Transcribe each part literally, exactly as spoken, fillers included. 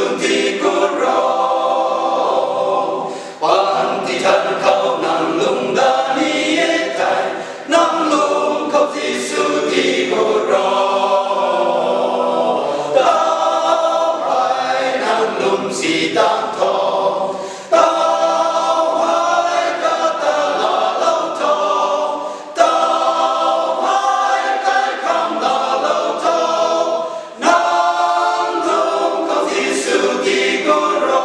Ti ku ro, panty than khou nang lung dat ni e thei, nang lung khou Jisu ti ku ro. Tau hei nang lum si tan tho, tau hei kata laalou tho, tau hei kai khang laalou tho, nang lung khou Jisu ti ku ro.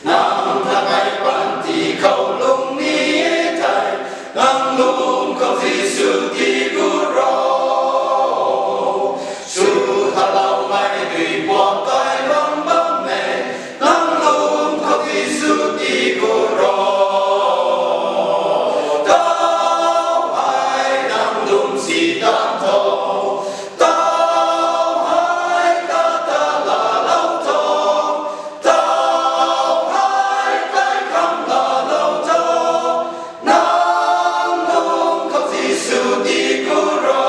Nang thanmei panty khou lung ni e thei, nang lung khou Jisu ti ku ro. Sw thaloumei dui puak kai bam bam e, nang lung khou Jisu ti ku ro. Tau hei nang lum si tan tho, tau hei kata laalou tho, tau hei kai khang laalou tho, nang lung khou Jisu ti ku ro.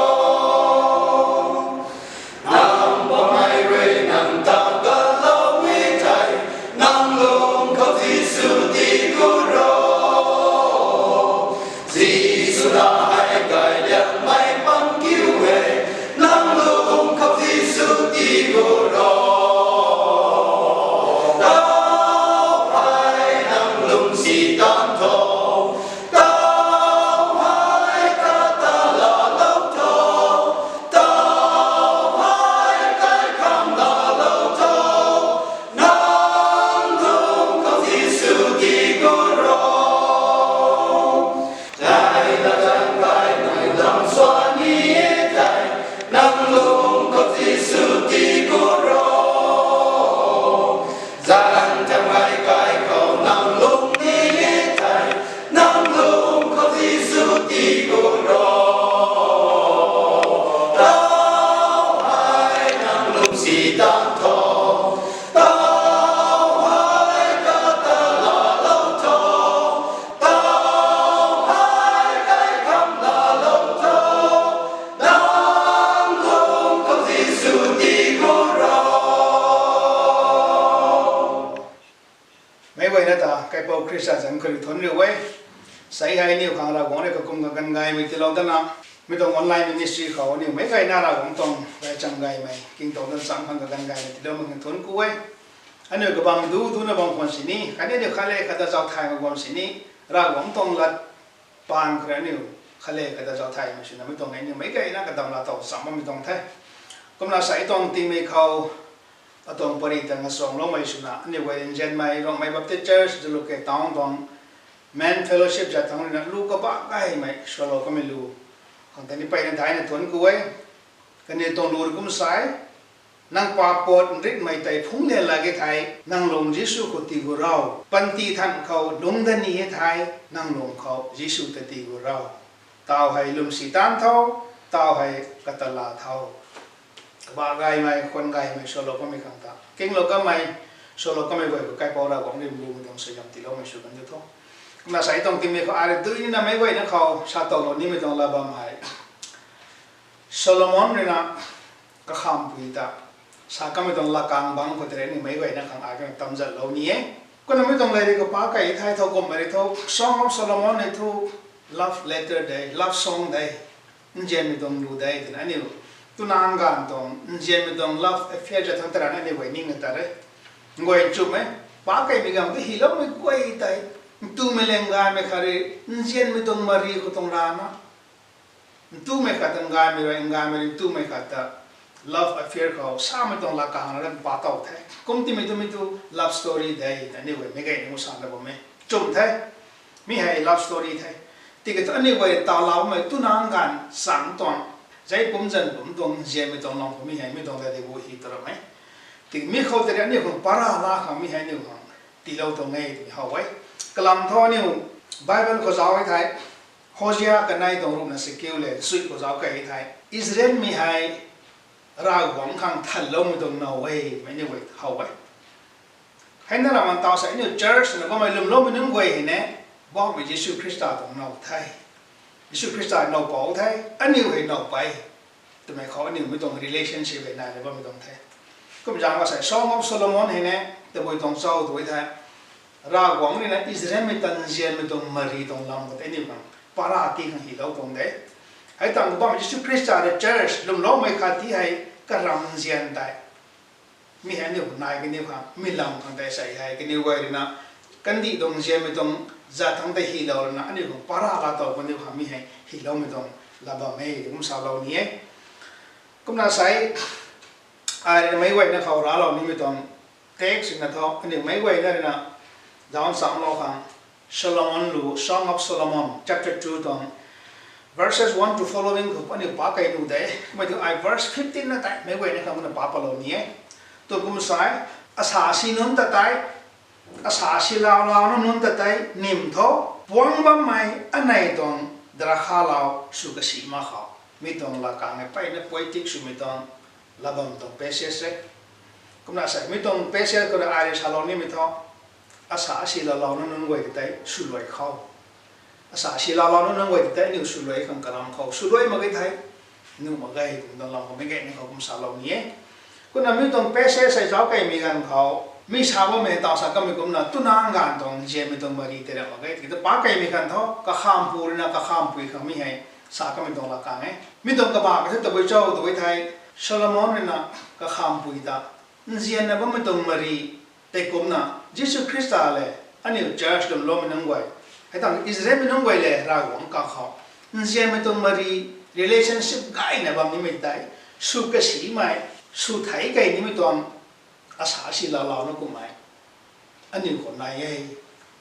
Nang bammei rui nang ta galou e thei, nang lung khou Jisu ti ku ro. Jisu na hei gay liangmei bam kiu e, nang lung khou Jisu ti ku ro. Tau hei nang lung si tan tho, tau hei kata laalou tho, tau hei kai khang laalou tho, nang lung khou Jisu ti ku ro. Zai na zang kai nai lam swan ni e thei, nang lung khou Jisu ti ku ro. Zan thanmei kai khou nang lung ni e thei, nang lung khou Jisu ti ku ro. Tau hei nang lung si tan tho, tau hei kata laalou tho, tau hei kai khang laalou tho, nang lung khou Jisu ti ku ro. Meic guayna ta kaipouc Khrista zanc khou rui thuanc riu e. Sei hei aniu khang Ravguangc rui kakum kaganv gaymei tiilou dana, mi tuang online ministry khou aniu meic guayna Ravguangc tuang gaychamv gaymei kingtou dan cham khang kaganv gaymei tiiloumei khang thuanc ku e. Aniu kabam du duna bam khwan sini khatni aniu khat le khat ta zauc thay mak bam sini, Ravguangc tuang lat paan khou rui aniu khat le khat ta zauc thaymei swna mi tuang e, aniu meic guayna kadam laa tow cham bammei tuang the. Kumna sei tuang tingmei khou atuang pary ta ngachwmloumei swna aniu guay nzianmei Rongmei Baptist Church Jalukie Town tuang Men Fellowship zat thangc ruina lu kabah gaymei swlou kamei lu khang ta ni peyna daina thuanc ku e. Kaniw tuang lu rui kum sa e: Nang paap pat nritmei tei phungc lian lak e thei, nang lung Jisu khou tii gu ro. Panty than khou lungc dat ni e thei, nang lung khou Jisu ta tii gu ro. Tau hei lwmsi taanc tho, tau hei kata laa tho. Kabah gaymei, khwan gaymei swlou kamei khang ta kinglou kamei, swlou kamei guay khou kaipouc Ravguangc rui mbumei tuang suaihiam tiiloumei sw kan diu tho. Kumna sei tuang tingmei khou ai rui dui nina meic guayna khou sa towlou nimei tuang lat bam hei Solomon ruina kakhampui ta sa kamei tuang lakang bangc khou tei rui aniu meic guayna khang ai kan tamzatlou ni e. Kumna mi tuang lairik khou pa key thei thow kumhmei rui thu Song of Solomon hei thu love letter de, love song de, nzianmei tuang lu de twna aniu twna nganv tuang nzianmei tuang love affair zat thangc tei rana aniu guay ningna tat e. Nguay nchumh e, pa keymei ganv tu hyloumei guay tei ntumei le nggaymei khat rui nzianmei tuang mari khou tuang rana ntumei khat ta nggaymei rui, nggaymei rui ntumei khat ta love affair khou samei tuang lakang rana pa tow the. Kum timei tu mi tu love story de twna aniu guay meic guayna mu sana bam e. Chumh the, mi hei love story the. Tiki thu aniu guay tawloumei twna nganv sang tuang, zai pumc zan pumc tuang nzianmei tuang lang khou mi hei mi tuang ta de bu hy ta ram e. Tiki mi khou tei aniu khang para la khang mi hei aniu khang tiilou tuang e twmei how e. Kalam thu aniu Bible khou zauc e thei, Hosea kanei tuang ruhna sikiu le sui khou zauc key thei, Israelmei hei Ravguangc khang thanloumei tuang now e twmei aniu guay how e. Heina ram taw sa aniu church na bammei lwmloumei nunc guay hei ne, Poubauhmei Jisu Khrista tuang now the. Jisu Khrista now pou the, aniu hei now pei twmei khou aniu mi tuang relationship hei naina bammei tuang the. Kum zaeng kasei Song of Solomon hei ne, tabui tuang cho tw thei, Ravguangc rui na Israelmei ta nzianmei tuang mari tuang lam khou tei aniu khang para ti khang hylou tuang de. Hei tangv khou bammei Jisu Khrista rui church lwmloumei khat ti hei karam nzian tei mi hei aniu nai kaniw khang mi lam khang tei sei hei kaniw guay rui na kandih tuang nzianmei tuang zat thangc tei hylou rui na aniu khang para laa tow kaniw khang mi hei hyloumei tuang lat bam e kum salou ni e. Kumna sei, ai rui na meic guayna khou raclou nimei tuang text na thu aniu meic guayna rui na zauc nchamlou khang Solomon lu, Song of Solomon chapter two tuang verses one to following khou aniu pa kei nu de. Kumei thu ai verse fifteen na tei meic guayna khang na pa palou ni e. Tu kum sei, asa si nunc ta tei, asa si laulouna nunc ta tei nim tho, puang bammei anei tuang drakha lau sw kasi mak khou. Mi tuang lat kang e, mpeyna poetic swmei tuang lat bam tuang passage e. Kumna sei mi tuang passage khou rui ai rui salou nimei thu, asa si laulouna nunc guay ta tei swluai khou, asa si laulouna nunc guay ta tei aniu swluai khang karam khou swluai mak ge thei, nuh mak ge twmei tuang lam khou meic guayna khou kum salou ni e. Kumna mi tuang passage sei zauc keymei ganv khou mi sa bammei taw sa kamei kumna twna ganv tuang nzianmei tuang mari tei ram mak ge tiki ta pa keymei ganv thu kakhampui rui na kakhampui khang mi hei sa kamei tuang lat kang e. Mi tuang kabah ka thu tabui cho tw thei, Solomon rui na kakhampui ta nzianna bammei tuang mari tei kumna Jisu Khrista le aniu church lwmloumei nunc guay, hei tangv Israelmei nunc guay le Ravguangc kakhou nzianmei tuang mari, relationship gayna bam nimei tei sw kasimei, sw thei kei nimei tuang asa si laulouna kummei aniu khou nai e.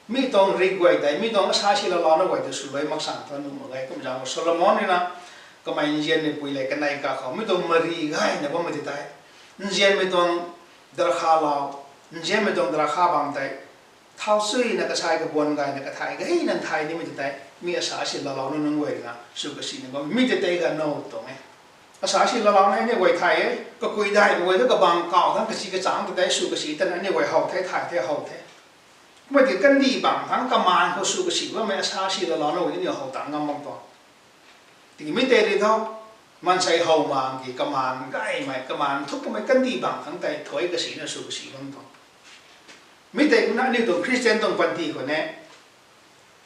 Mi tuang rik guay tei, mi tuang asa si laulouna guay tei swluai mak san thu nuh mak ge. Kum zaeng khou Solomon rui na kamei nzianmei pui le kanei kakhou mi tuang mari gayna bammei tei tei, nzianmei tuang drakha lau, nzianmei tuang drakha bam tei thau chuina kasai kabuan gayna kathai gayna thay nimei tei tei mi asa si laulouna nunc guay rui na sw kasina bam mi tei tei ga no tuang e. Asa si laulouna aniu guay thay e, kakui dai guay thu kabang kau thangc kachi kachangc ta tei sw kasi tana aniu guay how the, thay the, how the. Kumna tiki kandih bang thangc kamaan khou sw kasi bammei asa si laulouna guay aniu how tang ngam bam tuang. Tiki mi tei rui thu, maansei how mang ki kamaan gaymei, kamaan thuk kamei kandih bang thangc tei thuai kasina sw kasi bam tuang. Mi tei kumna aniu tuang Christian tuang panty khou ne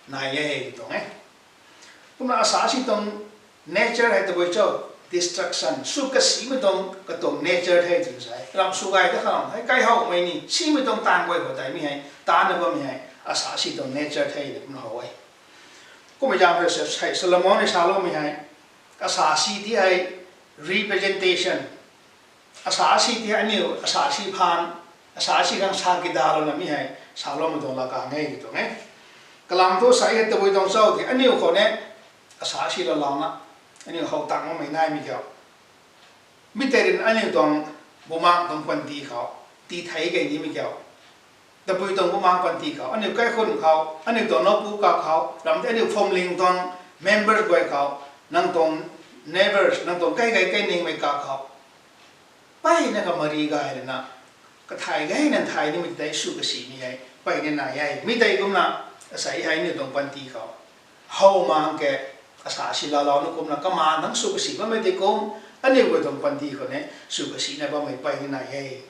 nai e tuang e. Kumna asa si tuang nature hei tabui cho, destruction, sw kasimei tuang katuang nature the twna sa e. Ram sw gay ta khang hei kaihowmei ni simei tuang taanv guay khou tei mi hei taanna bammei hei asa si tuang nature the na kumna how e. Kummei zaeng rui sei Solomon rui saloumei hei, asa si ti hei representation, asa si ti hei aniu asa si phaan, asa si khang sa kidalouna mi hei saloumei tuang lat kang e tuang e. Kalam thu sei hei tabui tuang cho tiki aniu khou ne asa si laulouna aniu how tang makmei naimei kiu. Mi tei rui na aniu tuang bumaeng tuang panty khou tii thei kei nimei kiu. Tabui tuang bumaeng panty khou, aniu kaikhun khou, aniu tuang nowpu kakhou, ram tei aniu phuamling tuang members guay khou, nang tuang neighbors, nang tuang kai gay kai ningmei kakhou, mpeyna kamari gay rui na kathai gayna thay nimei tei sw kasimei hei mpeyna nai e. Mi tei kumna asei hei aniu tuang panty khou how mang ke, asa si laulouna kumna kamaan thangc sw kasi bammei tei kum, aniu guay tuang panty khou ne sw kasina bammei mpeyna nai e.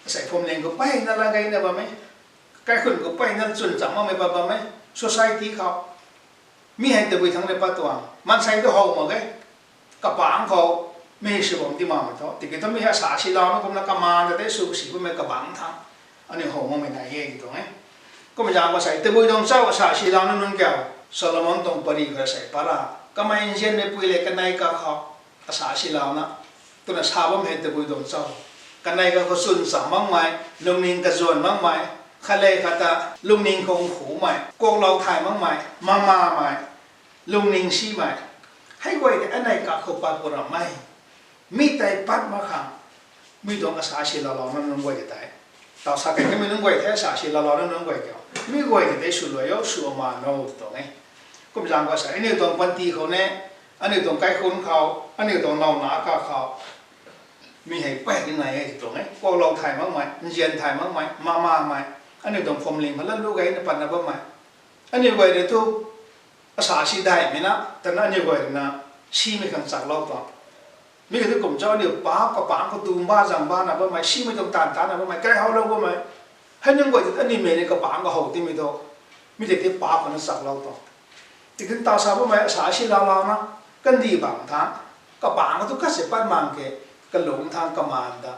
Asei phuamling khou mpeyna lat gayna bam e, kaikhun khou mpeyna chwn cham makmei pat bam e, society khou. Mi hei tabui thangc rui pat tuang, maansei tu how mak ge, kapangc khou mi hei sw bam ti makmei thu tiki thu mi hei asa si laulouna kumna kamaan ta tei sw kasi bammei kabangc thangc aniu how makmei nai e tuang e. Kummei zaeng khou sei tabui tuang cho asa si laulouna nunc kiu, Solomon tuang pary khou sei para, kamei nzianmei pui le kanei kakhou asa si laulouna twna sa bam hei tabui tuang cho. Kanei kakhou chwn cham makmei, lungning kazuan makmei, khat le khat ta lungning khou khumei, kuaklou thay makmei, mamamei, lungning simei, hei guay tei anei kakhou pat pu rammei. Mi tei pat mak khang, mi tuang asa si laulouna nunc guay tei, taw sa kei kamei nunc guay the asa si laulouna nunc guay kiu, mi guay tei swluai o, sw amaan o tuang e. Kum zaeng khou sei aniu tuang panty khou ne, aniu tuang kaikhun khou, aniu tuang nowna kakhou, mi hei mpeyna nai e tuang e. Kuaklou thay makmei, nzian thay makmei, mamamei, aniu tuang phuamling khou lat lu gayna patna bammei, aniu guay rui thu asa si daihmei na twna aniu guay rui na simei khang chaklou tuang. Mi kati kum cho aniu paap kapangc khou tu ba zang bana bammei, simei tuang taanv tana bammei, kaihoulou bammei. Hei nunc guay tei aniu mei ni kapangc khou how timei thu, mi tei tei paap khou na chaklou tuang. Tiki taw sa bammei asa si laulouna, kandih bang tha, kapangc khou tu kasi pat mang ke, kalung tha kamaan ta,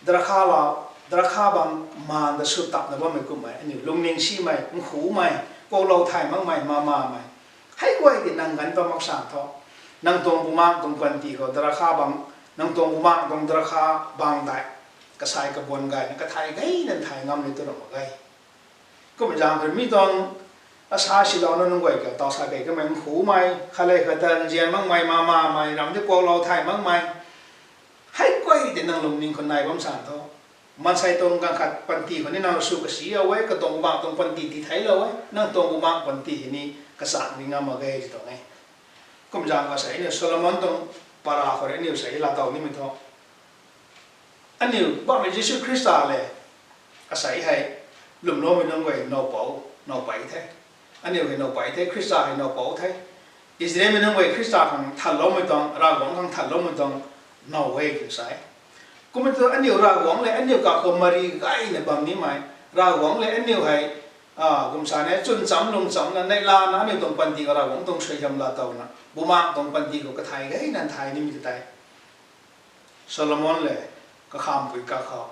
drakha la, drakha bang maan ta sw tapna bammei kummei, aniu lungning simei, nkhumei, kuaklou thay makmei, mamamei. Hei guay tei nang ganv pat mak san thu, nang tuang bumaengc tuang panty khou drakha bang, nang tuang bumaengc tuang drakha bang tei, kasai kabuan gayna kathai gayna thay ngam ni twna mak ge. Kum zaeng khou mi tuang asa silouna nunc guay ka taw sa kei kamei nkhumei, khat le khat ta nzian makmei, mamamei, ram tei kuaklou thay makmei. Hei guay tei nang lungning khou nai bam san thu, maansei tuang ganv khat panty khou ni nang sw kasi a e, katuang bumaengc tuang panty ti theiclou e, nang tuang bumaengc panty hei ni kachang ri ngam mak ge ti tuang e. Kum zaeng khou sei aniu Solomon tuang para khou rui aniu sei laatow nimei thu, aniu bammei Jisu Khrista le, asei hei, lwmloumei nunc guay nowpou, nowpei the. Aniu hei nowpei the, Khrista hei nowpou the. Israelmei nunc guay Khrista khang thanloumei tuang, Ravguangc khang thanloumei tuang, now e tw sa e. Kummei thu aniu Ravguangc le aniu kakhou mari gayna bam nimei, Ravguangc le aniu hei, kum sa ne, chwn cham lung chamna neihlana aniu tuang panty khou Ravguangc tuang suaihiam laatowna bumaengc tuang panty khou kathai gayna thay nimei tei, Solomon le kakhampui kakhou,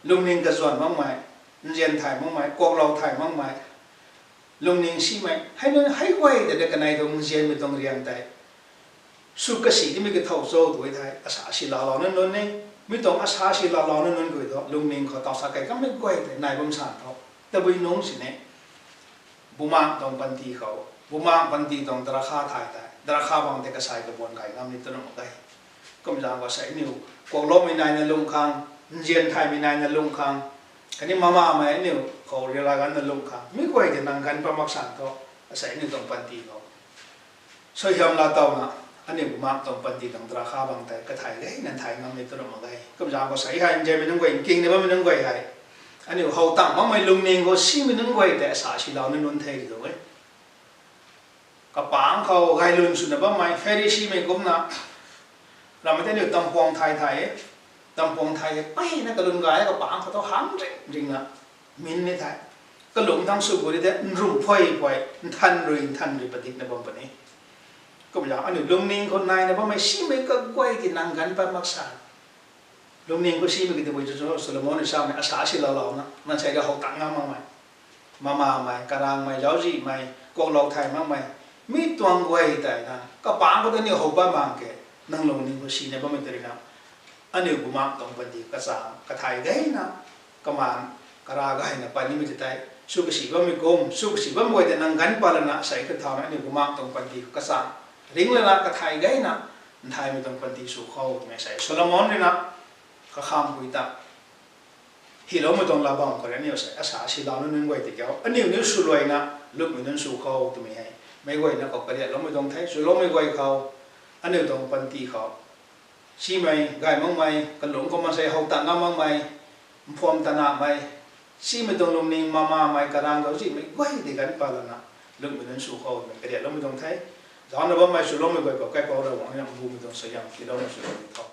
lungning kazuan makmei, nzian thay makmei, kuaklou thay makmei, lungning simei, hei nunc hei guay tei de kanei tuang nzianmei tuang riang tei sw kasi nimei kathow cho tw e thei, asa si laalouna nunc ni, mi tuang asa si laalouna nunc guay thu lungning khou taw sa kei kamei guay tei nai bam san thu, tabui nungc sini, bumaengc tuang panty khou, bumaengc panty tuang drakha thay tei, drakha bang tei kasai kabuan gay ngam ni twna mak ge. Kum zaeng khou sei aniu kuakloumei naina lung khang, nzian thaymei naina lung khang, khatni mamamei aniu khou rila ganna lung khang, mi guay tei nang ganv pat mak san thu, asei aniu tuang panty khou suaihiam laatowna, aniu bumaengc tuang panty tuang drakha bang tei kathai gayna thay ngam ni twna mak ge. Kum zaeng khou sei hei nzianmei nunc guay, nkingna bammei nunc guay hei, aniu how tang makmei lungning khou simei nunc guay tei asa si launa nunc the ti tuang e. Kapangc khou gaylwn swna bammei Pharisimei kumna, ramei tei aniu tampuang thay thay e, tampuang thay e, peyna kalwn gay kapangc khou thu hang ring ringna, min ni the, kalung thang sw gu ri the, nrumh phuay phuay, nthan rui nthan rui padikna bam puni. Kum zaeng aniu lungning khou naina bammei simei kaguay ti nang ganv pat mak san, lungning khou simei kati bui cho cho, Solomon rui samei asa si laalouna maansei rui how tang ngam makmei, mamamei, karangmei, zauczihmei, kuaklou thay makmei, mi tuang guay tei na kapangc khou ta aniu how pat mang ke, nang lungning khou sina bammei tei rui na, aniu bumaengc tuang panty kachang kathai gayna, kamaan, kara gayna pat nimei tei tei, sw kasi bammei kum, sw kasi bammei guay tei nang ganv pat lana sei kathauna aniu bumaengc tuang panty kachang ringc lana kathai gayna, nthaymei tuang panty sw khou twmei sei Solomon rui na, kakhampui ta hyloumei tuang lat bam khou rui aniu sei asa si launa nunc guay tei kiu, aniu ni swluaina, lwmmei nunc sw khou twmei hei, meic guayna khou kariatloumei tuang the, swloumei guay khou, aniu tuang panty khou simei, gay makmei, kalung khou maansei how tang ngam makmei, mphuam tanamei, simei tuang lungning, mamamei, karang zauczihmei guay tei ganv pat lana, lwmmei nunc sw khou twmei kariatloumei tuang the. Zaucna bammei swloumei guay khou kaipouc Ravguangc rui na mbumei tuang suaihiam tiiloumei sw khou tho.